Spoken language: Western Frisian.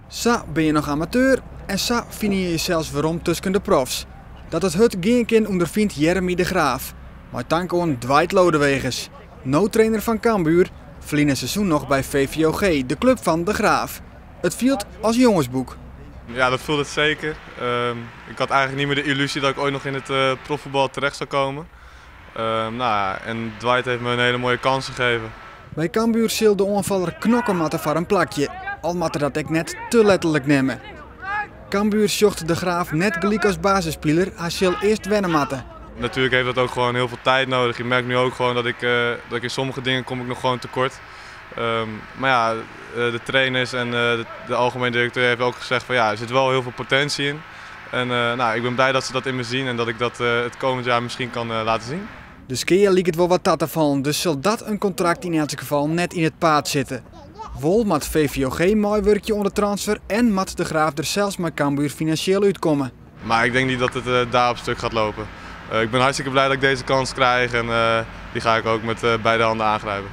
Sa binne je noch amateur en sa fine je jesels werom tusken de profs. Dat it hurd gean kin ûnderfynt Jeremy de Graaf. Mei tank oan Dwight Lodeweges. No trainer fan Cambuur, ferline seizoen noch by VVOG, de klup fan De Graaf. It fielt as jongesboek. Ja, dat voelt het zeker. Ik had eigenlijk niet meer de illusie dat ik ooit nog in het profvoetbal terecht zou komen. Nou ja, en Dwight heeft me een hele mooie kans gegeven. By Cambuur sil de oanfaller knokke moatte foar in plakje. Al moat er dat ek net te letterlik nimme. Cambuur sjocht De Graaf net gelyk as basisspiler, hy sil earst wenne moatte. Natuurlijk heeft dat ook gewoon heel veel tijd nodig. Je merkt nu ook gewoon dat ik in sommige dingen kom ik nog gewoon tekort. Maar ja, de trainers en de algemeen directeur heeft ook gezegd van ja, er zit wel heel veel potentie in. En nou, ik ben blij dat ze dat in me zien en dat ik dat het komend jaar misschien kan laten zien. De skea liket wol wat ta te fallen, dus sil dat in kontrakt yn elts gefal net yn it paad sitte. Wol moat VVOG meiwurkje oan de transfer en moat De Graaf der sels mei Cambuur finansjeel útkomme. Maar ik denk niet dat het daar op stuk gaat lopen. Ik ben hartstikke blij dat ik deze kans krijg en die ga ik ook met beide handen aangrijpen.